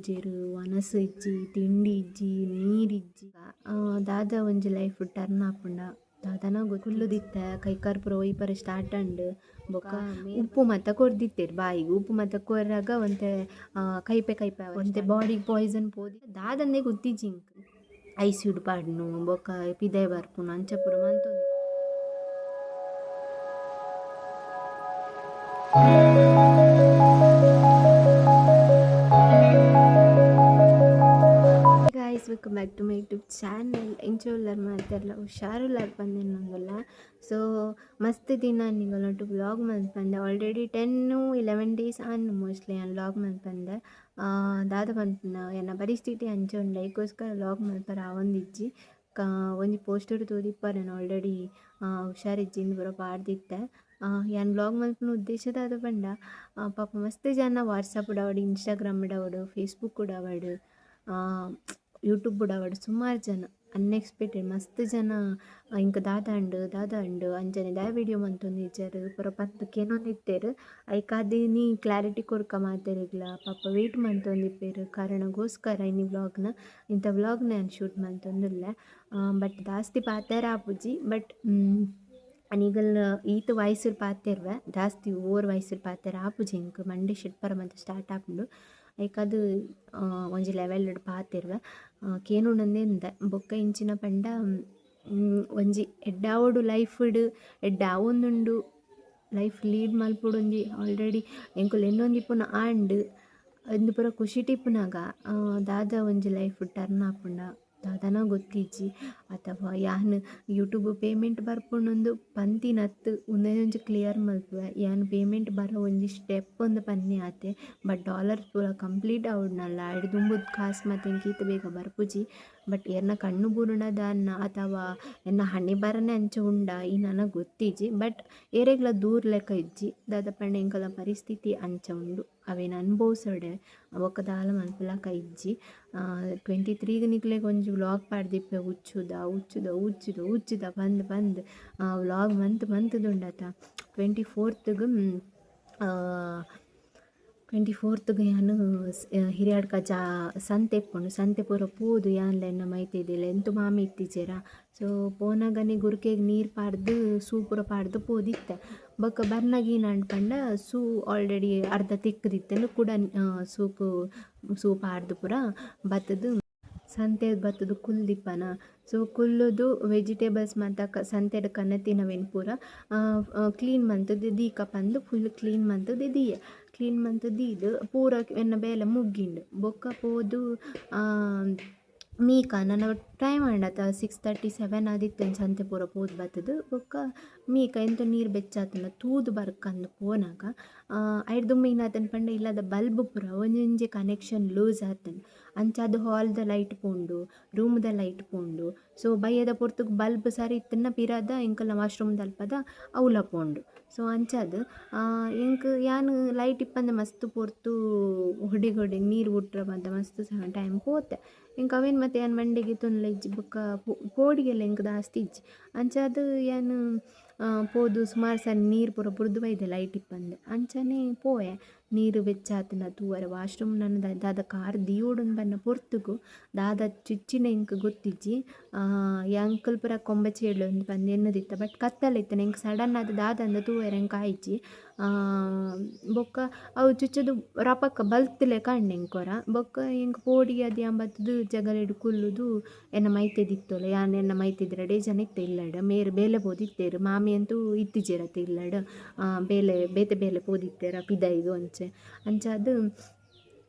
ಮನ್ಪುಜೆರ್, ವನಸ್ ಇಜ್ಜಿ, ತಿಂಡಿ ಇಜ್ಜಿ, ನೀರ್ ಇಜ್ಜಿ. ದಾದ ಒಂಜಿ ಲೈಫ್ ಟರ್ನ್ ಆಪುಂಡ ದಾದನ ಕುಲ್ಲುದಿತ್ತೆ ಕೈಕಾರ್ ಪೂರ ಒಯ್ಪರೆ ಸ್ಟಾರ್ಟ್ ಆಂಡ್. ಬೊಕ್ಕ ಉಪ್ಪು ಮಾತ ಕೊರ್ದಿತ್ತೆರ್ ಬಾಯಿಗ್. ಉಪ್ಪು ಮಾತ ಕೊರ್ರಾಗ ಒಂತೆ ಕೈಪೆ ಕೈಪೆ ಒಂತೆ ಬಾಡಿಗ್ ಪಾಯ್ಸನ್ ಪೋದು ದಾದಂದೇ ಗೊತ್ತಿಜ್ಜಿ ಎಂಕ್. ಐಸಿಯು ಪಾಡ್ನು ಬೊಕ್ಕ ಪಿದಾಯಿ ಬರ್ಪುನು ಅಂಚ ಪೂರ ಮಂತೊಂದು. Guys, welcome back to my YouTube channel. ಎಂಚ ಉಲ್ಲರ್ ಮಾತೆರ್ಲ? ಹುಷಾರುಲ್ಲಾರ್ ಪಂದ್. ಸೊ ಮಸ್ತ್ ದಿನ ನಿಗಲೊಟ್ಟು ವ್ಲಾಗ್ ಮನ್ಪಂದೆ. ಆಲ್ರೆಡಿ 10-11 ಡೇಸ್ ಆನ್ ಮೋಸ್ಟ್ಲಿ ಯಾನ್ ವ್ಲಾಗ್ ಮನ್ಪಂದೆ. ದಾದ ಪನ್ಪುನ, ಎನ್ನ ಪರಿಸ್ಥಿತಿ ಅಂಚ ಉಂಡು, ಐಕೋಸ್ಕರ ವ್ಲಾಗ್ ಮನ್ಪರೆ ಆವೊಂದಿಜ್ಜಿ. ಒಂಜಿ ಪೋಸ್ಟರ್ ತೂದಿಪ್ಪರ್, ಯಾನ್ ಆಲ್ರೆಡಿ ಹುಷಾರಿಜ್ಜಿಂದ್ ಪೂರ ಪಾಡ್ದಿತ್ತೆ. ಯಾನ್ ವ್ಲಾಗ್ ಮಲ್ಪುನ ಉದ್ದೇಶ ದಾದ ಪಂಡ, ಪಾಪ ಮಸ್ತ್ ಜನ ವಾಟ್ಸಪ್ ಆವಡ್, ಇನ್ಸ್ಟಾಗ್ರಾಮ್ ಆವಡ್, ಫೇಸ್ಬುಕ್ ಆವಡ್, ಯೂಟ್ಯೂಬ್ ಆವಡ್, ಸುಮಾರು ಜನ ಅನ್ಎಕ್ಸ್ಪೆಕ್ಟೆಡ್ ಮಸ್ತ್ ಜನ ಎಂಕ್ ದಾದ ಆಂಡ್, ದಾದ ಆಂಡ್, ಅಂಚನೆ ದಾಯೆ ವಿಡಿಯೋ ಮಂತೊಂದಿಜ್ಜರ್ ಪೂರ ಪತ್ತ್ ಕೇನೊಂದಿತ್ತೆರ್. ಐಕಾದ್ ಇನಿ ಕ್ಲಾರಿಟಿ ಕೊರ್ಕ ಮಾತೆರೆಗ್ಲ. ಪಾಪ ವೇಟ್ ಮಂತೊಂದಿಪ್ಪೆರ್ ಕಾರಣಗೋಸ್ಕರ ಇನಿ ವ್ಲಾಗ್ನ, ಇಂಥ ವ್ಲಾಗ್ನ ಯಾನ್ ಶೂಟ್ ಮಂತೊಂದುಲ್ಲೆ. ಬಟ್ ಜಾಸ್ತಿ ಪಾತೆರ ಆಪುಜಿ. ಬಟ್ ನಿಗಲ್ನ ಈತ್ ವಾಯ್ಸ್ ಪಾತೆರ್ವೆ, ಜಾಸ್ತಿ ಓವರ್ ವಾಯ್ಸ್ ಪಾತೆರ ಆಪುಜಿ ಎಂಕ್. ಮಂಡೆ ಶಿಟ್ಪರ ಮಾತ ಸ್ಟಾರ್ಟ್ ಆಪುಂಡು. ಐಕಾದ್ ಒಂಜಿ ಲೆವೆಲ್ ಪಾತೆರ್ವೆ, ಕೇನುನಂದೇ ಇಂದೆ. ಬೊಕ್ಕ ಇಂಚಿನ ಪಂಡ, ಒಂಜಿ ಎಡ್ಡೆ ಲೈಫ್ಡ್ ಎಡ್ಡೆ ಆವೊಂದುಂಡು, ಲೈಫ್ ಲೀಡ್ ಮಲ್ಪೊಡೊಂಜಿ ಆಲ್ರೆಡಿ ಎಂಕುಲು ಎನ್ನೊಂದಿಪ್ಪುನ ಆಂಡ್. ಇಂದು ಪೂರ ಖುಷಿಟ್ ಇಪ್ಪುನಗ ದಾದ ಒಂಜಿ ಲೈಫ್ ಟರ್ನ್ ಆಪುಂಡ ದಾದನ ಗೊತ್ತಿಜ್ಜಿ. ಅಥವಾ ಯಾನ್ ಯೂಟ್ಯೂಬ್ ಪೇಮೆಂಟ್ ಬರ್ಪುಂಡುಂದು ಪಂತಿನತ್ತ್, ಉಂದೆನ್ ಒಂಜಿ ಕ್ಲಿಯರ್ ಮಲ್ಪುವೆ. ಯಾನ್ ಪೇಮೆಂಟ್ ಬರೋ ಒಂಜಿ ಸ್ಟೆಪ್ ಅಂದ್ ಪನ್ನೆ ಆತೆ. ಬಟ್ ಡಾಲರ್ ಪೂರ ಕಂಪ್ಲೀಟ್ ಆವೊಡ್ನಲ್ಲ, ಐಡ್ ದುಂಬುದ ಕಾಸ್ ಮಾತ ಎಂಕ್ ಈತ್ ಬೇಗ ಬರ್ಪುಜಿ. ಬಟ್ ಎನ್ನ ಕಣ್ಣು ಬೂರುಂಡ ದಾನ್ನ ಅಥವಾ ಎನ್ನ ಹಣೆ ಬರನೆ ಅಂಚ ಉಂಡ ಈ ನನ ಗೊತ್ತಿಜ್ಜಿ. ಬಟ್ ಏರೆಗ್ಲ ದೂರ್ ಲೆಕ್ಕ ಇಜ್ಜಿ. ದಾದ ಪಂಡ ಎಂಕಲ್ನ ಪರಿಸ್ಥಿತಿ ಅಂಚ ಉಂಡು, ಅವೆನ್ ಅನುಭವಿಸೋಡೆ, ಬೊಕ್ಕ ದಾಲ ಮನ್ಪುಲಕ ಇಜ್ಜಿ. 23ಗ್ ನಿಕ್ಲೆಗ್ ಒಂಜಿ ವ್ಲಾಗ್ ಪಾಡ್ದಿಪ್ಪೆ, ಉಚ್ಚುದ ಉಚ್ಚುದ ಉಚ್ಚುದ ಉಚ್ಚುದ ಪಂದ್ ಪಂದ್ ವ್ಲಾಗ್ ಮಂತ್ ಮಂತುದುಂಡತ. 24ತ್‌ಗ್ ಯಾನ್ ಹಿರಿಯಾಡ್ಕ ಜಾ ಸಂತೆ ಇಪ್ಪುಂಡು, ಸಂತೆ ಪೂರ ಪೋದು ಯಾನ್ಲ ಎನ್ನ ಮೈತಿದಿಲ್ಲ ಎಂತು ಮಾಮಿ ಇತ್ತಿಜೆರಾ. ಸೊ ಪೋನಗನೆ ಗುರ್ಕೆಗ್ ನೀರು ಪಾಡ್ದು ಸೂ ಪೂರ ಪಾಡ್ದು ಪೋದಿತ್ತೆ. ಬೊಕ್ಕ ಬರ್ನಗ ಏನಾಂಡ್ ಪಂಡ, ಸೂ ಆಲ್ರೆಡಿ ಅರ್ಧ ತಿಕ್ಕ್ದಿತ್ತ್ಂಡ್. ಕುಡ ಸೂಕು ಸೂ ಪಾಡ್ದು ಪೂರ ಬತ್ತುದು ಸಂತೆಗ್ ಬತ್ತುದು ಕುಲ್ದಿಪ್ಪನ. ಸೊ ಕುಲ್ಲುದು ವೆಜಿಟೇಬಲ್ಸ್ ಮಾತ ಸಂತೆಡ್ ಕನತಿನವೆನ್ ಪೂರ ಕ್ಲೀನ್ ಮಂತುದು ದೀಕ ಪಂದ್ ಫುಲ್ ಕ್ಲೀನ್ ಮಂತುದು ದೀಯೆ. ಕ್ಲೀನ್ ಮಂತ್ ದೀದ್ ಪೂರ ಎನ್ನ ಬೇಲೆ ಮುಗ್ಗಿಂಡ್. ಬೊಕ್ಕ ಪೋದು ಮೀಕ ನನ ಟೈಮ್ ಆಂಡತ, 6:37 ಆದಿತ್ತ್ಂಡ್ ಸಂತೆ ಪೂರ ಪೋದು ಬತ್ತುದು. ಬೊಕ್ಕ ಮೀಕ ಎಂತ ನೀರು ಬೆಚ್ಚ ಆತುಂಡ ತೂದು ಬರ್ಕಂದ್ ಪೋನಗ, ಐಡ್ ದುಂಬು ಏನಾತಂಡ್ ಪಂಡ, ಇಲ್ಲದ ಬಲ್ಬ್ ಪೂರ ಒಂಜೊಂಜಿ ಕನೆಕ್ಷನ್ ಲೂಸ್ ಆತುಂಡ್. ಅಂಚಾದ್ ಹಾಲ್ದ ಲೈಟ್ ಪೋಂಡು, ರೂಮ್ದ ಲೈಟ್ ಪೋಂಡು. ಸೊ ಬಯ್ಯದ ಪೊರ್ತುಗು ಬಲ್ಬ್ ಸರಿ ಇತ್ತ್ಂಡ ಪಿರದ ಎಂಕಲ್ನ ವಾಶ್ರೂಮ್ ದಲ್ಪದ ಅವ್ಲ ಪೋಂಡು. ಸೊ ಅಂಚಾದ್ ಎಂಕ್ ಯಾನ್ ಲೈಟ್ ಇಪ್ಪಂದೆ ಮಸ್ತ್ ಪೊರ್ತು ಹೊಡಿ ಹೊಡಿ ನೀರು ಬುಟ್ರೆ ಮಾತ ಮಸ್ತ್ ಟೈಮ್ ಪೋತೆ. ಎಂಕ್ ಅವೇನ್ ಮಾತ ಯಾನ್ ಮಂಡೆಗ್ ಗೆತೊನ್ಲ ಇಜ್ಜಿ. ಬೊಕ್ಕ ಪೋಡಿಗೆಲ ಎಂಕ್ ದಾಸ್ತಿ ಇಜ್ಜಿ. ಅಂಚಾದ್ ಯಾನ್ ಪೋದು ಸುಮಾರು ಸಾರಿ ನೀರು ಪೂರ ಬುಡ್ದು ಬೈದೆ ಲೈಟ್ ಇಪ್ಪಂದೆ. ಅಂಚನೆ ಪೋಯೆ ನೀರು ಬೆಚ್ಚ ಆತುಂಡ ತೂವರೆ ವಾಶ್ರೂಮ್. ನನ ದಾದ ಕಾರ್ ದೀವೊಡುಂದು ಪನ್ನ ಪೊರ್ತುಗು ದಾದ ಚುಚ್ಚಿನ ಎಂಕ್ ಗೊತ್ತಿಜ್ಜಿ. ಎಂಕುಲು ಪೂರ ಕೊಂಬಚೇಳು ಅಂದ್ ಪಂದ್ ಎನ್ನುದಿತ್ತ. ಬಟ್ ಕತ್ತಲೆ ಇತ್ತ್ಂಡ್, ಎಂಕ್ ಸಡನ್ ಆದ್ ದಾದಂದ್ ತೂವರೆ ಎಂಕ್ ಆಯಿಜಿ. ಬೊಕ್ಕ ಅವು ಚುಚ್ಚುದು ರಪಕ್ಕ ಬಲ್ತ್ ಲೆಕ ಆಂಡ್ ಎಂಕ್ ಒರ. ಬೊಕ್ಕ ಎಂಕ್ ಪೋಡಿಗೆ ಆದ್ ಯಾನ್ ಬತ್ತುದು ಜಗಲಿಡ್ ಕುಲ್ಲುದು ಎನ್ನ ಮೈತಿದಿ ಇತ್ತೊಲು, ಯಾನ್ ಎನ್ನ ಮೈತಿದಿ ರಡ್ಡೇ ಜನ ಇತ್ತ ಇಲ್ಲಡ್. ಮೇರ್ ಬೇಲೆ ಪೋದಿತ್ತೆರ್, ಮಾಮಿ ಅಂತೂ ಇತ್ತಿಜೆರ್ ಇಲ್ಲಡ್, ಬೇಲೆ ಬೇತೆ ಬೇಲೆ ಪೋದಿತ್ತೆರ್ ಪಿದಾಯಿಗ್ ಒಂಚೆ. ಅಂಚಾದ್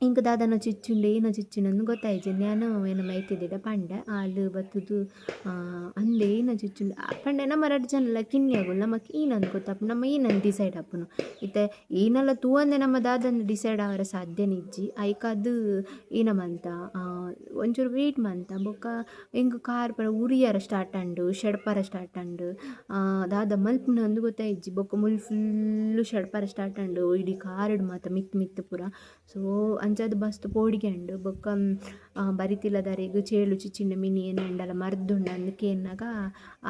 ಎಂಕ್ ದಾದನ ಚುಚ್ಚುಂಡು, ಏನ ಚುಚ್ಚುಂಡು ಗೊತ್ತಾಯಿಜಿ. ಯಾನ್ ಎನ್ನ ಮೈತಿದಿಡ ಪಂಡೆ. ಆಲ್ ಬತ್ತುದು ಅಂದ್ ಏನ ಚುಚ್ಚುಂಡು ಪಂಡೆ. ನಮ ರಡ್ಡ್ ಜನಲ ಕಿನ್ಯಗುಲು, ನಮಕ್ ಈನಂದ್ ಗೊತ್ತಾಪುಂಡು, ನಮ ಈನಂದ್ ಡಿಸೈಡ್ ಆಪುನು. ಇತ್ತೆ ಈನಲ ತೂವಂದೆ ನಮ ದಾದಂದ್ ಡಿಸೈಡ್ ಆವರೆ ಸಾಧ್ಯನೆ ಇಜ್ಜಿ. ಐಕಾದ್ ಈನ ಮಂತ ಒಂಚೂರು ವೇಟ್ ಮಂತ. ಬೊಕ್ಕ ಎಂಕ್ ಕಾರ್ ಪೂರ ಉರಿಯರ ಸ್ಟಾರ್ಟ್ ಆಂಡ್, ಶೆಡ್ಪರ ಸ್ಟಾರ್ಟ್ ಆಂಡ್. ದಾದ ಮಲ್ಪುನಂದ್ ಗೊತ್ತಾಯಿಜ್ಜಿ. ಬೊಕ್ಕ ಮುಲ್ ಫುಲ್ಲು ಶೆಡ್ಪರ ಸ್ಟಾರ್ಟ್ ಆಂಡ್, ಇಡೀ ಕಾರುಡು ಮಾತ ಮಿತ್ತ್ ಮಿತ್ತ್ ಪೂರ. ಸೊ ಅಂಚ ಅಂಚಾದ್ ಮಸ್ತ್ ಪೋಡಿಗೆ ಆಂಡ್. ಬೊಕ್ಕ ಬರಿತಿಲ್ಲದರೆಗ್ ಚೇಳು ಚುಚ್ಚಿಂಡ ಮಿನಿ ಏನಾಂಡಲ ಮರ್ದ್ ಉಂಡಾ ಅಂದ್ ಕೇನ್ನಗ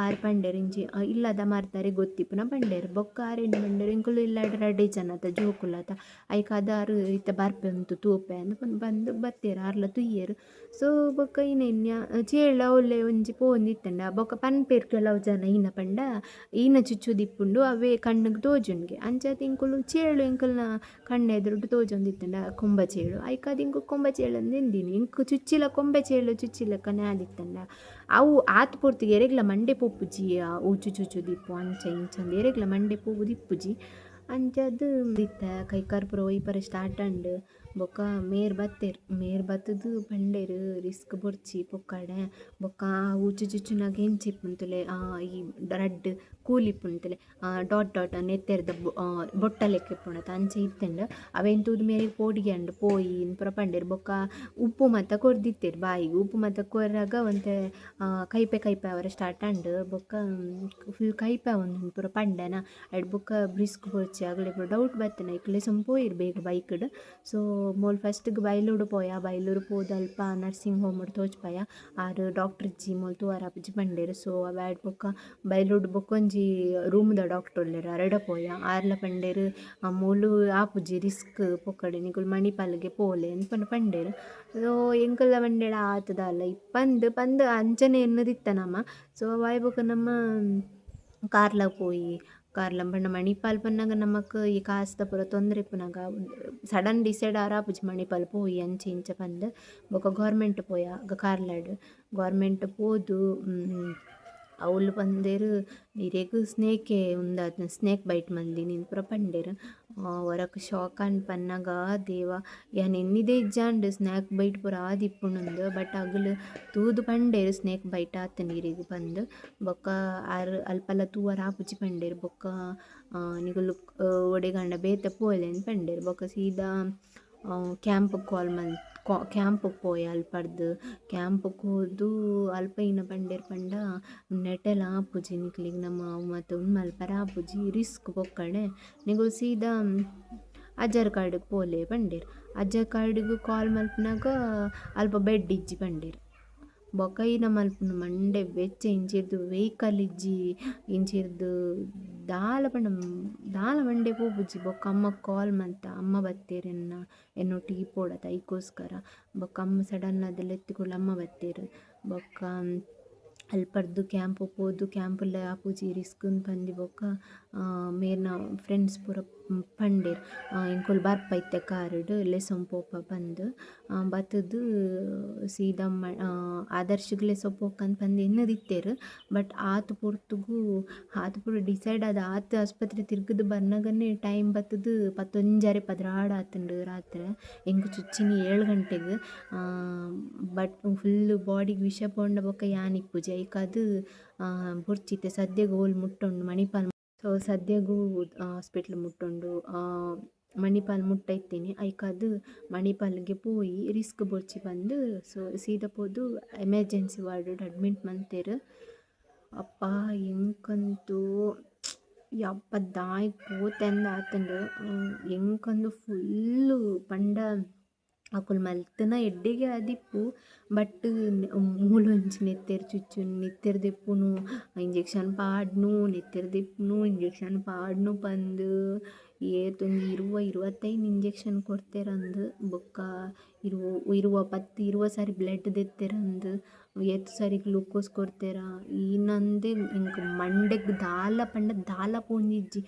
ಆರ್ ಪಂಡೆರ್ ಇಂಚಿ ಇಲ್ಲದ ಮರ್ದ್ ಅರೆಗ್ ಗೊತ್ತಿಪ್ಪುನ ಪಂಡೆರ್. ಬೊಕ್ಕ ಆರ್ ಎಂಚ ಪಂಡೆರ್ ಎಂಕುಲು ಇಲ್ಲಡ್ ರಡ್ಡೆ ಜನತ ಜೋಕುಲತ ಐಕಾದ್ ಆರ್ ಇತ್ತೆ ಬರ್ಪೆ ಉಂತು ತೂಪೆ ಅಂದ್ ಪಂದ್ ಬತ್ತೆರ್ ಆರ್ಲ ತೂಯೆರ್. ಸೊ ಬೊಕ್ಕ ಇನ ಚೇಳ ಅವ್ಲೆ ಒಂಜಿ ಪೋವೊಂದಿತ್ತುಂಡ ಬೊಕ್ಕ ಪನ್ಪೆರ್ ಕೆಲವು ಜನ ಇನ ಪಂಡ ಈನ ಚುಚ್ಚುದಿಪ್ಪುಂಡು ಅವೇ ಕಣ್ಣುಗ್ ತೋಜುಂಡುಗೆ. ಅಂಚಾದ್ ಎಂಕುಲು ಚೇಳು ಎಂಕಲ್ನ ಕಣ್ಣೆದುರುಡು ತೋಜೊಂದಿತ್ತುಂಡ ಕೊಂಬ ಚೇಳು ಐಕಾದ್ ಎಂಕು ಕೊಂಬ ಚೇಳು ಅಂದ್ ಎನ್ನಿದಿನಿ. ಎಂಕ್ ಚುಚ್ಚಿಲ ಕೊಂಬೆ ಚೇಳು ಚುಚ್ಚಿಲೆಕ್ಕನೆ ಆದಿತ್ತುಂಡ ಅವು ಆತ್ ಪೊರ್ತುಗು ಎರೆಗ್ಲ ಮಂಡೆ ಪೋಪುಜಿ ಉಚ್ಚು ಚುಚ್ಚುದಿಪ್ಪು ಅಂಚ ಇಂಚ ಅಂದ್ ಎರೆಗ್ಲ ಮಂಡೆ ಪೋಪುದಿಪ್ಪುಜಿ. ಅಂಚಾದ್ ಇತ್ತೆ ಕೈಕಾರ್ ಪೂರ ಒಯ್ಪರೆ ಸ್ಟಾರ್ಟ್ ಆಂಡ್. ಬೊಕ್ಕ ಮೇರ್ ಬತ್ತೆರ್ ಮೇರ್ ಬತ್ತುದು ಪಂಡೆರ್ ರಿಸ್ಕ್ ಬೊರ್ಚಿ ಪೊಕ್ಕಡೆ ಬೊಕ್ಕ ಉಚ್ಚು ಚುಚ್ಚುನಗ ಎಂಚ ಇಪ್ಪುಂಡು ಈ ರಡ್ಡ್ ಕೂಲಿ ಇಪ್ಪುಂಡು ಡಾಟ್ ಡಾಟ್ ನೆತ್ತೆರ್ದ ಬೊಟ್ಟ ಲೆಕ್ಕ ಇಪ್ಪುಂಡತ ಅಂಚ ಇತ್ತ್ಂಡ್. ಅವೆನ್ ತೂದು ಮೇರೆಗ್ ಪೋಡಿಗೆ ಆಂಡ್ ಪೋಯಿ ಇಂದ್ ಪೂರ ಪಂಡೆರ್. ಬೊಕ್ಕ ಉಪ್ಪು ಮಾತ ಕೊರ್ದಿತ್ತೆರ್ ಬಾಯಿಗ್ ಉಪ್ಪು ಮಾತ ಕೊರ್ನಗ ಒಂತೆ ಕೈಪೆ ಕೈಪೆ ಆವರೆ ಸ್ಟಾರ್ಟ್ ಆಂಡ್. ಬೊಕ್ಕ ಫುಲ್ ಕೈಪೆ ಆವೊಂದುಂಡು ಪೂರ ಪಂಡೆನ ಐಡ್ ಬೊಕ್ಕ ರಿಸ್ಕ್ ಬೊರ್ಚಿ ಅಗಲೆ ಪೂರ ಡೌಟ್ ಬತ್ತಿನ ಐಕ್ಲೆ ಪೋಯೆರ್ ಬೇಗ ಬೈಕ್ಡ್. ಸೊ ಮೋಲು ಫಸ್ಟ್ಗ್ ಬೈಲೂರು ಪೋಯ ಬೈಲೂರು ಪೋದು ಅಲ್ಪ ನರ್ಸಿಂಗ್ ಹೋಮ್ ತೋಜ್ಪಾಯ ಆರ್ ಡಾಕ್ಟರ್ ಇಜ್ಜಿ ಮೋಲು ತೂವರೆ ಆಪುಜಿ ಪಂಡೆರ್. ಸೊ ಅವಾಯ್ಡ್ ಬೊಕ್ಕ ಬೈಲೂರ್ಡ್ ಬೊಕ್ಕೊಂಜಿ ರೂಮ್ದ ಡಾಕ್ಟರ್ ಉಲ್ಲೆರ್ ಅರೆಡ ಪೋಯ ಆರ್ಲ ಪಂಡೆರ್ ಮೋಲು ಆಪುಜಿ ರಿಸ್ಕ್ ಪೊಕ್ಕಡೆ ನಿಕುಲು ಮಣಿಪಾಲ್ಗೆ ಪೋಲೆ ಅಂದ್ ಪಂಡೆರ್. ಸೊ ಎಂಕಲ್ನ ಪಂಡೆಡ ಆತ್ ದಾಲ ಇಪ್ಪಂದ್ ಪಂದ್ ಅಂಚನೆ ಎನ್ನುದಿತ್ತ ನಮ. ಸೊ ಅವಾಯ್ ಬೊಕ್ಕ ನಮ ಕಾರ್ಲ ಪೋಯಿ ಕಾರ್ಲ ಪಂಡ ಮಣಿಪಾಲ್ ಪನ್ನಗ ನಮಕ್ ಈ ಕಾಸ್ದ ಪೂರ ತೊಂದರೆ ಇಪ್ಪುನಗ ಸಡನ್ ಡಿಸೈಡ್ ಆರ ಆಪುಜಿ ಮಣಿಪಾಲ್ ಪೋಯಿ ಅಂಚ ಇಂಚ ಪಂದ್. ಬೊಕ್ಕ ಗೌರ್ಮೆಂಟ್ ಪೋಯ ಕಾರ್ಲಡ್ ಗೌರ್ಮೆಂಟ್ ಪೋದು ಅವ್ಲು ಪಂದೆರ್ ಇರೆಗ್ ಸ್ನೇಕೆ ಉಂದಾತ್ ಸ್ನೇಕ್ ಬೈಟ್ ಮಲ್ದಿನಿ ಪೂರ ಪಂಡೆರ್. ಒರಕ್ ಶಾಕ್ ಆಂಡ್ ಪನ್ನಗ ದೇವ ಯಾನ್ ಎನ್ನಿದೆ ಇಜ್ಜಾಂಡ್ ಸ್ನೇಕ್ ಬೈಟ್ ಪೂರ ಆದಿಪ್ಪುಂಡು ಬಟ್ ಅಗಲು ತೂದು ಪಂಡೆರ್ ಸ್ನೇಕ್ ಬೈಟ್ ಆತ್ಂಡ್ ಇರೆಗ್ ಪಂದ್. ಬೊಕ್ಕ ಆರ್ ಅಲ್ಪಲ ತೂವರೆ ಆಪುಜಿ ಪಂಡೆರ್. ಬೊಕ್ಕ ನಿಕುಲು ಒಡೆಗಾಂಡ ಬೇತೆ ಪೋಲೆ ಅಂದ್ ಪಂಡೆರ್. ಬೊಕ್ಕ ಸೀದಾ ಕ್ಯಾಂಪ್ಗ್ ಕಾಲ್ ಮಲ್ ಕ್ಯಾಂಪ್ಗ್ ಪೋಯ ಅಲ್ಪರ್ದ್ ಕ್ಯಾಂಪ್ಗ್ ಪೋದು ಅಲ್ಪ ಇನ ಪಂಡೆರ್ ಪಂಡ ನೆಟೆಲ ಆಪುಜಿ ನಿಕ್ಲೆಗ್ ನಮ ಅವು ಮಾತ ಉಂದು ಮಲ್ಪರೆ ಆಪುಜಿ ರಿಸ್ಕ್ ಪೊಕ್ಕಡೆ ನಿಕುಲು ಸೀದಾ ಅಜ್ಜರಕಾಡುಗ್ ಪೋಲೆ ಪಂಡೆರ್. ಅಜ್ಜರಕಾಡುಗ್ ಕಾಲ್ ಮಲ್ಪುನಗ ಅಲ್ಪ ಬೆಡ್ ಇಜ್ಜಿ ಪಂಡೆರ್. ಬೊಕ್ಕ ಇನ ಮಲ್ಪುನು ಮಂಡೆ ಬೆಚ್ಚ ಇಂಚಿರ್ದ್ ವೆಹಿಕಲ್ ಇಜ್ಜಿ ಇಂಚಿರ್ದ್ ದಾಲ ಪಂಡ ದಾಲ ಮಂಡೆ ಪೋಪುಜಿ. ಬೊಕ್ಕ ಅಮ್ಮಗ್ ಕಾಲ್ ಮಲ್ತ ಅಮ್ಮ ಬತ್ತೆರ್ ಎನ್ನ ಎನ್ನೊಟ್ಟಿಗೆ ಇಪ್ಪೊಡತ ಐಕೋಸ್ಕರ. ಬೊಕ್ಕ ಅಮ್ಮ ಸಡನ್ ಆದ್ ಲೆತ್ತ್ ಕೂಡ್ಲೆ ಅಮ್ಮ ಬತ್ತೆರ್. ಬೊಕ್ಕ ಅಲ್ಪರ್ದ್ ಕ್ಯಾಂಪ್ ಪೋದು ಕ್ಯಾಂಪುಲ ಆಪುಜಿ ರಿಸ್ಕ್ ಪಂದಿ ಬೊಕ್ಕ ಮೇರ್ನ ಫ್ರೆಂಡ್ಸ್ ಪೂರ ಪಂಡೆರ್ ಎಂಕುಲು ಬರ್ಪ ಇತ್ತೆ ಕಾರುಡು ಲೆಸೊಂದು ಪೋಪ ಪಂದ್. ಬತ್ತುದು ಸೀದಾ ಆದರ್ಶಗ್ ಲೆಸೊ ಪೋಕಂದ್ ಪಂದ್ ಎನ್ನುದಿತ್ತೆರ್. ಬಟ್ ಆತ್ ಪೊರ್ತುಗು ಆತ್ ಪೂರ ಡಿಸೈಡ್ ಆದ್ ಆತ್ ಆಸ್ಪತ್ರೆ ತಿರ್ಗುದು ಬನ್ನಗನೆ ಟೈಮ್ ಬತ್ತುದು ಪತ್ತೊಂಜರೆ 12 ಆತುಂಡು ರಾತ್ರೆ. ಎಂಕ್ ಚುಚ್ಚಿನಿ 7 ಗಂಟೆಗ್ ಬಟ್ ಫುಲ್ ಬಾಡಿಗ್ ವಿಷ ಪೋಂಡ ಬೊಕ್ಕ ಯಾನ್ ಇಪ್ಪುಜಿ ಐಕಾದ್ ಬೊರ್ಚಿ ಇತ್ತೆ ಸದ್ಯಗ್ ಓಲು ಮುಟ್ಟುಂಡು ಮಣಿಪಾಲ್. ಸೊ ಸದ್ಯಗ್ ಹಾಸ್ಪಿಟ್ಲ್ ಮುಟ್ಟುಂಡು ಮಣಿಪಾಲ್ ಮುಟ್ಟ ಇತ್ತೀನಿ ಐಕಾದ್ ಮಣಿಪಾಲ್ಗೆ ಪೋಯಿ ರಿಸ್ಕ್ ಬೊರ್ಚಿ ಪಂದ್. ಸೊ ಸೀದಾ ಪೋದು ಎಮರ್ಜೆನ್ಸಿ ವಾರ್ಡ್ ಅಡ್ಮಿಟ್ ಮಲ್ತೆರ್. ಅಪ್ಪಾ ಎಂಕಂತೂ ಯಪ್ಪ ದಾಯೆಗ್ ಪೋತೆ ಅಂದ್ ಆತುಂಡು. ಎಂಕಂದು ಫುಲ್ಲು ಪಂಡ ಅಕುಲು ಮಲ್ತಿನ ಎಡ್ಡೆಗೆ ಆದಿಪ್ಪು ಬಟ್ ಮೂಲೊಂಜಿ ನೆತ್ತೆರ್ ಚುಚ್ಚುನು ನೆತ್ತೆರ್ ದೆಪ್ಪುನು ಇಂಜೆಕ್ಷನ್ ಪಾಡ್ನು ನೆತ್ತೆರ್ ದೆಪ್ಪುನು ಇಂಜೆಕ್ಷನ್ ಪಾಡ್ನು ಪಂದ್ ಏತೊಂಜಿ 20 25 ಇಂಜೆಕ್ಷನ್ ಕೊರ್ತೆರಂದ್. ಬೊಕ್ಕ 20 10 20 ಸಾರಿ ಬ್ಲಡ್ ದೆತ್ತೆರಂದ್ ಏತ್ ಸಾರಿ ಗ್ಲೂಕೋಸ್ ಕೊರ್ತೆರ ಈನಂದೆ ಎಂಕ್ ಮಂಡೆಗ್ ದಾಲ ಪಂಡ ದಾಲ ಪೋವೊಂದಿಜ್ಜಿ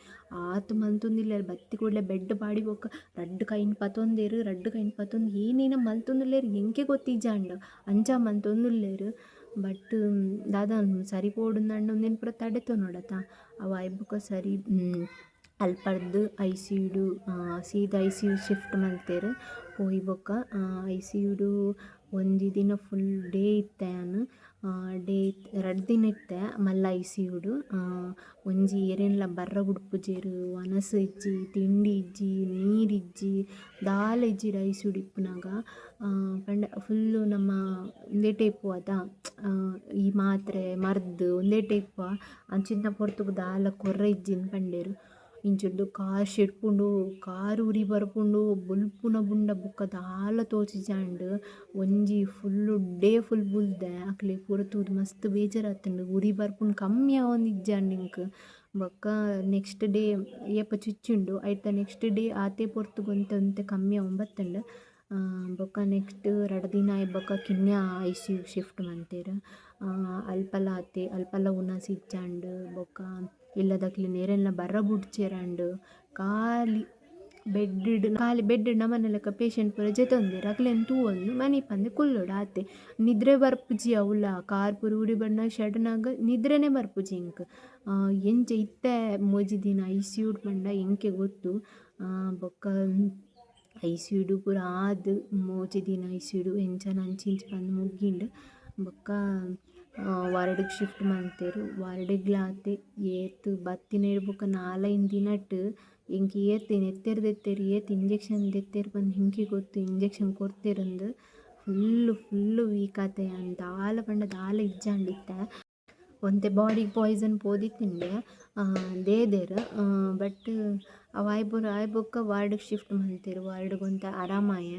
ಆತ್ ಮಲ್ತೊಂದುಲ್ಲೆರ್. ಬತ್ತಿ ಕೂಡ್ಲೆ ಬೆಡ್ ಪಾಡಿ ಬೊಕ್ಕ ರಡ್ಡ್ ಕೈನ್ ಪತೊಂದೆರ್ ರಡ್ಡ್ ಕೈನ್ ಪತೊಂದು ಏನೇನ ಮಲ್ತೊಂದುಲ್ಲೆರ್ ಎಂಕೆ ಗೊತ್ತಿಜ್ಜಾಂಡ್ ಅಂಚ ಮಲ್ತೊಂದುಲ್ಲೆರ್. ಬಟ್ ದಾದ ಸರಿ ಪೋವೊಡುಂದಾಂಡ ಉಂದೆನ್ ಪೂರ ತಡೆತೊನೊಡತ ಅವು ಆಯಿ ಬೊಕ್ಕ ಸರಿ ಅಲ್ಪರ್ದ್ ಐಸಿಯು ಸೀದಾ ಐಸಿಯು ಶಿಫ್ಟ್ ಮಲ್ತೆರ್. ಪೋಯಿ ಬೊಕ್ಕ ಐಸಿಯು ಒಂಜಿ ದಿನ ಫುಲ್ ಡೇ ಇತ್ತೆ ಯಾನ್ ಡೇ ರಡ್ಡ್ ದಿನ ಇತ್ತೆ ಮಲ್ಲ ಐಸಿಯು ಒಂಜಿ ಏರೆನ್ಲ ಬರ್ರ ಬುಡ್ಪುಜೆರ್ ವನಸ್ ಇಜ್ಜಿ ತಿಂಡಿ ಇಜ್ಜಿ ನೀರು ಇಜ್ಜಿ ದಾಲ ಇಜ್ಜಿ ಐಸಿಯು ಇಪ್ಪುನಗ ಪಂಡ ಫುಲ್ಲು ನಮ್ಮ ಉಂದೆಟೇ ಇಪ್ಪುವ ಅತ ಈ ಮಾತ್ರೆ ಮರ್ದ್ ಉಂದೆಟೇ ಇಪ್ಪುವ ಅಂಚಿನ ಪೊರ್ತುಗು ದಾಲ ಕೊರ್ರೆ ಇಜ್ಜಿ ಪಂಡೆರ್. ಇಂಚಿರ್ದ್ ಕಾರ್ ಶೆರ್ಪುಂಡು ಕಾರ್ ಉರಿ ಬರ್ಪುಂಡು ಬುಲ್ಪುನ ಬುಡ್ಂಡ ಬೊಕ ದಾಲ ತೋಜಿಜಾಂಡ್ ಒಂಜಿ ಫುಲ್ಲ್ ಡೇ ಫುಲ್ಲ್ ಬುಲ್ದೆ ಅಕ್ಲೆಗ್ ಪೂರ ತೂದು ಮಸ್ತ್ ಬೇಜಾರಾತುಂಡು ಉರಿ ಬರ್ಪುನು ಕಮ್ಮಿ ಆವೊಂದಿಜ್ಜಾಂಡ್ ಎಂಕ್ ಬೊಕ್ಕ ನೆಕ್ಸ್ಟ್ ಡೇ ಏಪ ಚುಚ್ಚುಂಡು ಐತ ನೆಕ್ಸ್ಟ್ ಡೇ ಆತೆ ಪೊರ್ತುಗು ಒಂತೆ ಒಂತೆ ಕಮ್ಮಿ ಆವೊಂದು ಬತ್ತುಂಡು. ಬೊಕ್ಕ ನೆಕ್ಸ್ಟ್ ರಡ್ಡ್ ದಿನ ಆಯಿ ಬೊಕ್ಕ ಕಿನ್ಯ ಐಸಿಯು ಶಿಫ್ಟ್ ಮಂತೆರ್. ಅಲ್ಪಲ ಆತೆ ಅಲ್ಪಲ ಉನಸ್ ಇಜ್ಜಾಂಡ್ ಬೊಕ್ಕ ಇಲ್ಲದಕ್ಲೆನ್ ಏರೆನ್ಲ ಬರ ಬುಡ್ಚೆರಾಂಡ್ ಖಾಲಿ ಬೆಡ್ ಡ್ ಖಾಲಿ ಬೆಡ್ ಡ್ ನಮನ ಲೆಕ ಪೇಶೆಂಟ್ ಪೂರ ಜೆತೊಂದೆರ್ ಅಕ್ಲೆನ್ ತೂವೊಂದು ಮನಿಪಂದೆ ಕುಲ್ಲೊಡು ಆತೆ. ನಿದ್ರೆ ಬರ್ಪುಜಿ ಅವ್ಲ ಕಾರ್ ಪೂರ ಉರಿ ಬನ್ನಗ ಶೆಡ್ನಗ ನಿದ್ರೆನೆ ಬರ್ಪುಜಿ ಎಂಕ್. ಎಂಚ ಇತ್ತೆ ಮೂಜಿ ದಿನ ಐಸಿಯು ಡ್ ಪಂಡ ಎಂಕೆ ಗೊತ್ತು. ಬೊಕ್ಕ ಐಸಿಯು ಡ್ ಪೂರ ಆದ್ ಮೂಜಿ ದಿನ ಐಸಿಯು ಡ್ ಎಂಚನ ಅಂಚಿ ಇಂಚಿ ಪಂದ್ ಮುಗಿಂಡ್. ಬೊಕ್ಕ ವಾರ್ಡ್ ಗ್ ಶಿಫ್ಟ್ ಮಂತೆರ್ ವಾರ್ಡ್ ಗ್ಲಾ ಆತೆ ಏತ್ ಬತ್ತಿನ ಬೊಕ ನಾಲೈನ್ ದಿನಟ್ ಎಂಕ್ ಏತ್ ನೆತ್ತೆರ್ ದೆತ್ತೆರ್ ಏತ್ ಇಂಜೆಕ್ಷನ್ ದೆತ್ತೆರ್ ಪಂದ್ ಎಂಕೆ ಗೊತ್ತು ಇಂಜೆಕ್ಷನ್ ಕೊರ್ತೆರಂದ್ ಫುಲ್ಲ್ ಫುಲ್ಲ್ ವೀಕ್ ಆತೆ ಯಾನ್ ದಾಲ ಪಂಡ ದಾಲ ಇಜ್ಜಾಂಡ್ ಇತ್ತೆ. ಒಂತೆ ಬಾಡಿಗ್ ಪಾಯ್ಸನ್ ಪೋದಿತ್ತುಂಡೆ ದೇದೆರ್ ಬಟ್ ಅವು ಆಯಿ ಪೂರ ಆಯಿ ಬೊಕ್ಕ ವಾರ್ಡ್ ಗ್ ಶಿಫ್ಟ್ ಮಂತೆರ್ ವಾರ್ಡ್ ಗ್ ಒಂತೆ ಆರಾಮಾಯೆ.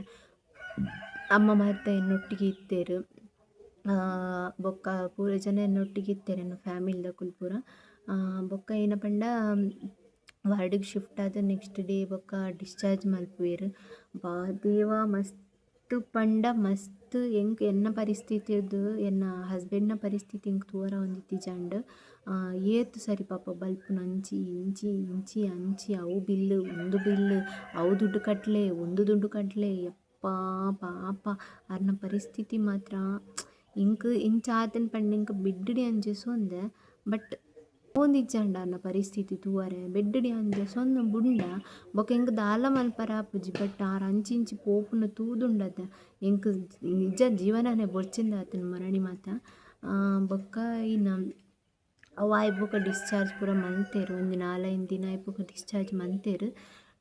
ಅಮ್ಮ ಮಾತ ಎನ್ನೊಟ್ಟಿಗೆ ಇತ್ತೆರ್. ಬೊಕ್ಕ ಪೂರ ಜನ ಎನ್ನೊಟ್ಟಿಗೆ ಇತ್ತೆರ್ ಎನ್ನ ಫ್ಯಾಮಿಲಿದಕುಲು ಪೂರ. ಬೊಕ್ಕ ಏನ ಪಂಡ ವಾರ್ಡ್ ಗ್ ಶಿಫ್ಟ್ ಆದ್ ನೆಕ್ಸ್ಟ್ ಡೇ ಬೊಕ್ಕ ಡಿಸ್ಚಾರ್ಜ್ ಮಲ್ಪುವೆರ್. ವಾ ದೇವಾ ಮಸ್ತ್ ಪಂಡ ಮಸ್ತ್ ಎಂಕ್ ಎನ್ನ ಪರಿಸ್ಥಿತಿರ್ದ್ ಎನ್ನ ಹಸ್ಬೆಂಡ್ನ ಪರಿಸ್ಥಿತಿ ಎಂಕ್ ತೂವರೆ ಆವೊಂದಿತ್ತಿಜಾಂಡ್. ಏತ್ ಸರಿ ಪಾಪ ಬಲ್ಪುನ ಅಂಚಿ ಇಂಚಿ ಇಂಚಿ ಅಂಚಿ ಅವು ಬಿಲ್ಲ್ ಉಂದು ಬಿಲ್ಲ್ ಅವು ದುಡ್ಡು ಕಟ್ಲೆ ಉಂದು ದುಡ್ಡು ಕಟ್ಲೆ ಯಪ್ಪಾ ಪಾಪ ಆರ್ನ ಪರಿಸ್ಥಿತಿ ಮಾತ್ರ ಎಂಕ್ ಇಂಚ ಆತ್ಂಡ್ ಪಂಡ ಎಂಕ್ ಬೆಡ್ ಡೆ ಅಂಚ ಸೊಂದೆ ಬಟ್ ಆವೊಂದಿಜ್ಜಾಂಡ್ ಆರ್ನ ಪರಿಸ್ಥಿತಿ ತೂವರೆ ಬೆಡ್ ಡೆ ಅಂಚ ಸೊಂದು ಬುಡ್ಂಡ ಬೊಕ ಎಂಕ್ ದಾಲ ಮಲ್ಪರೆ ಆಪುಜಿ ಬಟ್ ಆರ್ ಅಂಚಿ ಇಂಚಿ ಪೋಪುನ ತೂದುಂಡತ ಎಂಕ್ ನಿಜ ಜೀವನನೆ ಬೊರ್ಚಿಂದಾತುಂಡು ಮರಣಿ ಮಾತ. ಬೊಕ್ಕ ಇನ್ನ ಅವು ಆಯಿ ಬೊಕ ಡಿಸ್ಚಾರ್ಜ್ ಪೂರ ಮಂತೆರ್ ಒಂಜಿ ನಾಲೈನ್ ದಿನ ಆಯಿ ಬೊಕ ಡಿಸ್ಚಾರ್ಜ್ ಮಂತೆರ್.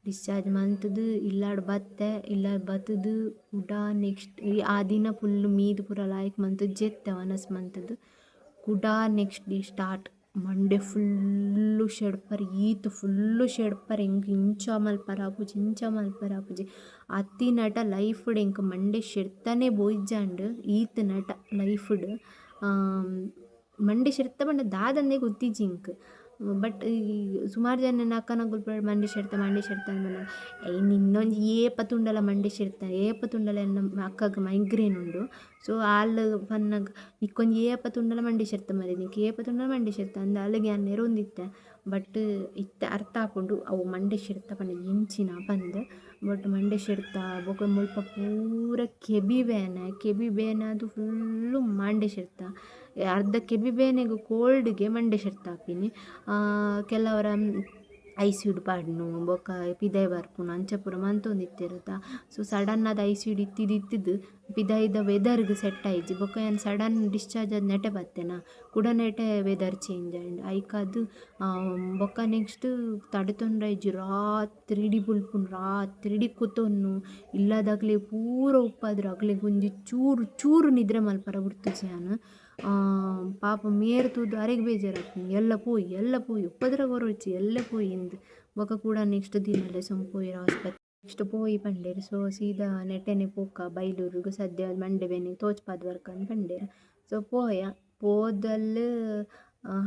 ಡಿಸ್ಚಾರ್ಜ್ ಮಂತುದು ಇಲ್ಲಡ್ ಬತ್ತೆ ಇಲ್ಲಡ್ ಬತ್ತುದು ಕುಡ ನೆಕ್ಸ್ಟ್ ಆ ದಿನ ಫುಲ್ಲ್ ಮೀದ್ ಪೂರ ಲಾಯ್ಕ್ ಮಂತುದು ಜೆತ್ತೆ ವನಸ್ ಮಂತುದು ಕುಡ ನೆಕ್ಸ್ಟ್ ಡೇ ಸ್ಟಾರ್ಟ್ ಮಂಡೆ ಫುಲ್ಲ್ ಶೆಡ್ಪರೆ ಈತ್ ಫುಲ್ಲ್ ಶೆಡ್ಪರೆ ಎಂಕ್ ಇಂಚ ಮಲ್ಪರೆ ಆಪುಜಿ ಇಂಚ ಮಲ್ಪರೆ ಆಪುಜಿ ಅತ್ತಿನಟ ಲೈಫ್ ಡ್ ಎಂಕ್ ಮಂಡೆ ಶೆಡ್ತನೆ ಪೋಯಿಜ್ಜಾಂಡ್ ಈತ್ ನಟ ಲೈಫ್ ಡ್ ಮಂಡೆ ಶೆಡ್ತ ಪಂಡ ದಾದಂದೇ ಗೊತ್ತಿಜ್ಜಿ ಎಂಕ್. ಬಟ್ ಈ ಸುಮಾರು ಜನ ಎನ್ನ ಅಕ್ಕನಕುಲು ಪೂರ ಮಂಡೆ ಶೆಡ್ತ ಮಂಡೆ ಶೆಡ್ತ ಅಂದ್ ಪನ್ನಗ ಏಯ್ ನಿನ್ನೊಂಜಿ ಏಪ ತೂಂಡಲ ಮಂಡೆ ಶೆಡ್ತ ಏಪ ತೂಂಡಲ ಎನ್ನ ಅಕ್ಕಗ್ ಮೈಗ್ರೇನ್ ಉಂಡು. ಸೊ ಆಲ್ ಪನ್ನಗ ನಿಕ್ಕೊಂಜಿ ಏಪ ತೂಂಡಲ ಮಂಡೆ ಶೆಡ್ತ ಮಾರ್ರೆ ನಿಕ್ಕ್ ಏಪ ತೂಂಡಲ ಮಂಡೆ ಶೆಡ್ತ ಅಂದ್ ಆಲೆಗ್ ಯಾನ್ ನೆರೊಂದಿತ್ತೆ. ಬಟ್ ಇತ್ತೆ ಅರ್ಥ ಆಪುಂಡು ಅವು ಮಂಡೆ ಶೆಡ್ತ ಪಂಡ ಎಂಚಿನ ಪಂದ್. ಬಟ್ ಮಂಡೆ ಶೆಡ್ತ ಬೊಕ ಮುಲ್ಪ ಪೂರ ಕೆಬಿ ಬೇನೆ ಕೆಬಿ ಬೇನೆ ಆದ್ ಫುಲ್ಲ್ ಮಂಡೆ ಶೆಡ್ತ ಅರ್ಧ ಕೆಬಿ ಬೇನೆಗ್ ಕೋಲ್ಡ್ ಗೆ ಮಂಡೆ ಶೆಡ್ತ ಆಪಿನಿ. ಕೆಲವೊರ ಐಸಿಯು ಡ್ ಪಾಡುನು ಬೊಕ ಪಿದಾಯಿ ಬರ್ಪುನು ಅಂಚ ಪೂರ ಮಂತೊಂದಿತ್ತೆರ್ ಅತ. ಸೊ ಸಡನ್ ಆದ್ ಐಸಿಯು ಡ್ ಇತ್ತಿದ್ ಇತ್ತಿದ್ ಪಿದಾಯಿದ ವೆದರ್ ಗ್ ಸೆಟ್ ಆಯಿಜಿ ಬೊಕ ಯಾನ್ ಸಡನ್ ಡಿಸ್ಚಾರ್ಜ್ ಆದ್ ನೆಟೆ ಬತ್ತೆನ ಕುಡ ನೆಟೆ ವೆದರ್ ಚೇಂಜ್ ಆಂಡ್ ಐಕಾದ್ ಬೊಕ ನೆಕ್ಸ್ಟ್ ತಡೆತೊನ್ರೆ ಆಯಿಜಿ ರಾತ್ರಿಡಿ ಬುಲ್ಪುನು ರಾತ್ರಿಡಿ ಕುತೊನ್ನು ಇಲ್ಲದಕ್ಲೆಗ್ ಪೂರ ಉಪ್ಪದ್ರ ಅಕ್ಲೆಗ್ ಒಂಜಿ ಚೂರು ಚೂರು ನಿದ್ರೆ ಮಲ್ಪರೆ ಬುಡ್ತುಜಿ ಯಾನ್. ಪಾಪ ಮೇರ್ ತೂದು ಅರೆಗ್ ಬೇಜಾರಾಪುಂಡು ಎಲ್ಲೆ ಪೋಯಿ ಎಲ್ಲೆ ಪೋಯಿ ಉಪದ್ರ ಕೊರೊಡ್ಚಿ ಎಲ್ಲೆ ಪೋಯಿ ಇಂದ್ ಬೊಕ ಕುಡ ನೆಕ್ಸ್ಟ್ ದಿನಲೆ ಪೋಯೆರ್ ಆಸ್ಪತ್ರೆ ನೆಕ್ಸ್ಟ್ ಪೋಯಿ ಪಂಡೆರ್ ಸೊ ಸೀದಾ ನೆಟೆನೆ ಪೋಕ ಬೈಲೂರುಗು ಸದ್ಯ ಮಂಡೆ ಬೇನೆಗ್ ತೋಜ್ಪಾದ್ ಬರ್ಕ ಅಂದ್ ಪಂಡೆರ್. ಸೊ ಪೋಯ ಪೋದಲ್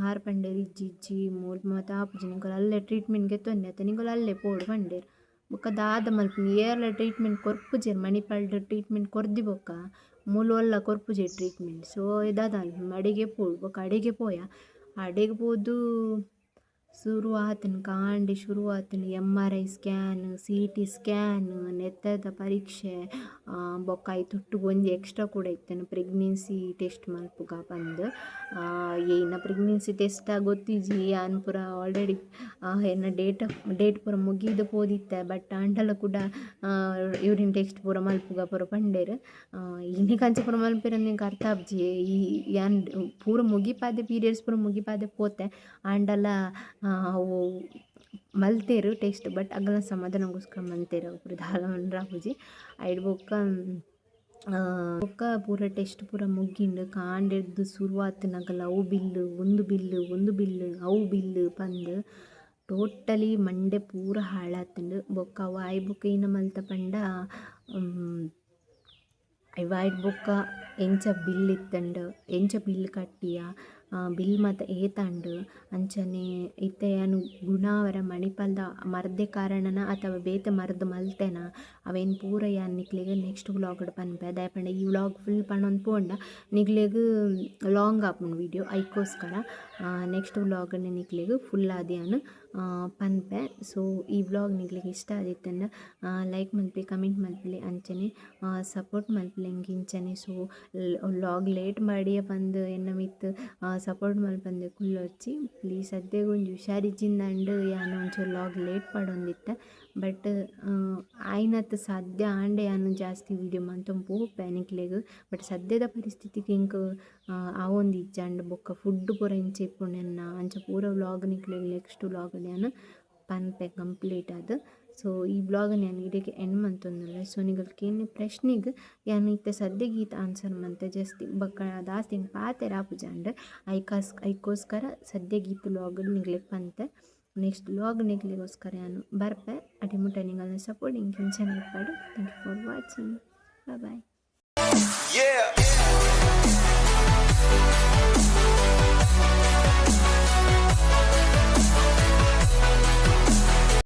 ಆರ್ ಪಂಡೆರ್ ಇಜ್ಜಿ ಇಜ್ಜಿ ಮೂಲು ಮಾತ ಆಪುಜಿ ನಿಕುಲು ಅಲ್ಲೇ ಟ್ರೀಟ್ಮೆಂಟ್ ಗೆತೊನ್ಲೆ ಅತ ನಿಕುಲು ಅಲ್ಲೇ ಪೋಡು ಪಂಡೆರ್. ಬೊಕ ದಾದ ಮಲ್ಪುನಿ ಏರ್ಲ ಟ್ರೀಟ್ಮೆಂಟ್ ಕೊರ್ಪುಜೆರ್ ಮಣಿಪಾಲ್ಡ್ ಟ್ರೀಟ್ಮೆಂಟ್ ಕೊರ್ದಿ ಬೊಕ ಮೂಲು ಓಲ್ಲ ಕೊರ್ಪುಜೆರ್ ಟ್ರೀಟ್ಮೆಂಟ್ ಸೊ ದಾದ ಮಲ್ಪುನಿ ಅಡೆಗೆ ಪೋಡು ಬೊಕ ಅಡೆಗೆ ಪೋಯ ಅಡೆಗ್ ಪೋದು ಸುರು ಆತುಂಡು ಕಾಂಡೆ ಶುರು ಆತುಂಡು MRI scan CT scan ನೆತ್ತದ ಪರೀಕ್ಷೆ ಬೊಕ ಐತ ಒಟ್ಟುಗು ಒಂಜಿ ಎಕ್ಸ್ಟ್ರಾ ಕೂಡ ಇತ್ತುಂಡು ಪ್ರೆಗ್ನೆನ್ಸಿ ಟೆಸ್ಟ್ ಮಲ್ಪುಗ ಪಂದ್. ಏನ ಪ್ರೆಗ್ನೆನ್ಸಿ ಟೆಸ್ಟ್ ಆ ಗೊತ್ತಿಜ್ಜಿ ಯಾನ್ ಪೂರ ಆಲ್ರೆಡಿ ಎನ್ನ ಡೇಟ್ ಡೇಟ್ ಪೂರ ಮುಗಿದ್ ಪೋದಿತ್ತೆ ಬಟ್ ಆಂಡಲ ಕೂಡ ಯೂರಿನ್ ಟೆಸ್ಟ್ ಪೂರ ಮಲ್ಪುಗ ಪೂರ ಪಂಡೆರ್. ಇನಿಕ್ ಅಂಚ ಪೂರ ಮಲ್ಪೆರೆ ಎಂಕ್ ಅರ್ಥ ಆಪುಜಿ ಈ ಯಾನ್ ಪೂರ ಮುಗಿಪಾದೆ ಪೀರಿಯಡ್ಸ್ ಪೂರ ಮುಗಿಪಾದೆ ಪೋತೆ ಆಂಡಲ ಅವು ಮಲ್ತೆರ್ ಟೆಸ್ಟ್ ಬಟ್ ಅಗಲ್ನ ಸಮಾಧಾನಗೋಸ್ಕರ ಮಲ್ತೆರ್ ಅವು ಪೂರ ದಾಲ ಪಂಡ್ರೆ ಆಪುಜಿ. ಐಡ್ ಬೊಕ್ಕ ಬೊಕ್ಕ ಪೂರ ಟೆಸ್ಟ್ ಪೂರ ಮುಗಿಂಡ್ ಕಾಂಡೆರ್ದ್ ಸುರು ಆತಿನಗಲ ಅವು ಬಿಲ್ಲ್ ಉಂದು ಬಿಲ್ಲ್ ಉಂದು ಬಿಲ್ಲ್ ಅವು ಬಿಲ್ಲ್ ಪಂದ್. ಟೋಟಲಿ ಮಂಡೆ ಪೂರ ಹಾಳಾತ್ಂಡ್. ಬೊಕ್ಕ ಅವು ಆಯಿ ಬೊಕ್ಕ ಈನ ಮಲ್ತ ಪಂಡ ಅವು ಬೊಕ್ಕ ಎಂಚ ಬಿಲ್ ಇತ್ತ್ಂಡ್, ಎಂಚ ಬಿಲ್ ಕಟ್ಟಿಯ, ಬಿಲ್ ಮಾತ ಏತಾಂಡ್, ಅಂಚನೆ ಇತ್ತೆ ಯಾನ್ ಗುಣ ಆವರೆ ಮಣಿಪಾಲದ ಮರ್ದೆ ಕಾರಣನ ಅಥವಾ ಬೇತೆ ಮರ್ದ್ ಮಲ್ತೆನ ಅವೆನ್ ಪೂರ ಯಾನ್ ನಿಕ್ಲೆಗ್ ನೆಕ್ಸ್ಟ್ ವ್ಲಾಗ್ಡ್ ಪನ್ಪೆ. ದಾಯೆ ಪಂಡ ಈ ವ್ಲಾಗ್ ಫುಲ್ ಪನೊಂದು ಪೋಂಡ ನಿಕ್ಲೆಗ್ ಲಾಂಗ್ ಆಪುಂಡು ವಿಡಿಯೋ. ಐಕೋಸ್ಕರ ನೆಕ್ಸ್ಟ್ ವ್ಲಾಗ್ ನಿಕ್ಲೆಗ್ ಫುಲ್ ಆದ್ ಯಾನ್ ಪನ್ಪೆ. ಸೊ ಈ ವ್ಲಾಗ್ ನಿಕ್ಲೆಗ್ ಇಷ್ಟ ಆದಿತ್ತುಂಡ ಲೈಕ್ ಮಲ್ಪಿ, ಕಮೆಂಟ್ ಮಲ್ಪುಲೆ, ಅಂಚನೆ ಸಪೋರ್ಟ್ ಮಲ್ಪುಲೆ ಇಂಚನೆ. ಸೊ ವ್ಲಾಗ್ ಲೇಟ್ ಮಾಡಿಯ ಪಂದ್ ಎನ್ನ ಮಿತ್ತ್ ಸಪೋರ್ಟ್ ಮಲ್ಪಂದೆ ಕುಲ್ಲೊರ್ಚಿ ಪ್ಲೀಸ್. ಸದ್ಯಗ್ ಒಂಜಿ ಹುಷಾರಿಜ್ಜಿಂದಂಡ್ ಯಾನ್ ಒಂಚೂರು ವ್ಲಾಗ್ ಲೇಟ್ ಪಾಡೊಂದಿತ್ತೆ. ಬಟ್ ಆಯಿನತ್ ಸಾಧ್ಯ ಆಂಡ ಯಾನ್ ಜಾಸ್ತಿ ವೀಡಿಯೋ ಮಂತೊಂದು ಪೋಪೆ ನಿಕ್ಲೆಗ್. ಬಟ್ ಸದ್ಯದ ಪರಿಸ್ಥಿತಿಗ್ ಎಂಕ್ ಆವೊಂದಿಜ್ಜಂಡ್. ಬೊಕ್ಕ ಫುಡ್ ಪೂರ ಎಂಚ ಇಪ್ಪುಂಡು ಎನ್ನ ಅಂಚ ಪೂರ ವ್ಲಾಗ್ ನಿಕ್ಲೆಗ್ ನೆಕ್ಸ್ಟ್ ವ್ಲಾಗ್ ಯಾನ್ ಪನ್ಪೆ ಕಂಪ್ಲೀಟ್ ಆದ್. ಸೊ ಈ ವ್ಲಾಗ್ನ್ ಯಾನ್ ಇಡೆಗ್ ಎಂಡ್ ಮಂತೊಂದುಲ್ಲೆ. ಸೊ ನಿಕುಲು ಕೇನ್ನ ಪ್ರಶ್ನೆಗ್ ಯಾನ್ ಇತ್ತೆ ಸದ್ಯಗ್ ಈತ್ ಆನ್ಸರ್ ಮಂತೆ. ಜಾಸ್ತಿ ಬೊಕ್ಕ ದಾಸ್ತಿ ಎಂಕ್ ಪಾತೆರ ಆಪುಜಾಂಡ್. ಐಕೋಸ್ಕರ ಸದ್ಯಗ್ ಈತ್ ವ್ಲಾಗ್ ನಿಕ್ಲೆಗ್ ಪಂತೆ. ನೆಕ್ಸ್ಟ್ ವ್ಲಾಗ್ ನಿಕ್ಲೆಗೋಸ್ಕರ ಯಾನ್ ಬರ್ಪೆ. ಅಡೆ ಮುಟ್ಟ ನಿಕಲ್ನ ಸಪೋರ್ಟ್ ಎಂಕ್ ಇಂಚನೆ ಇಪ್ಪಡ್. Thank you for watching. Bye bye. Yeah.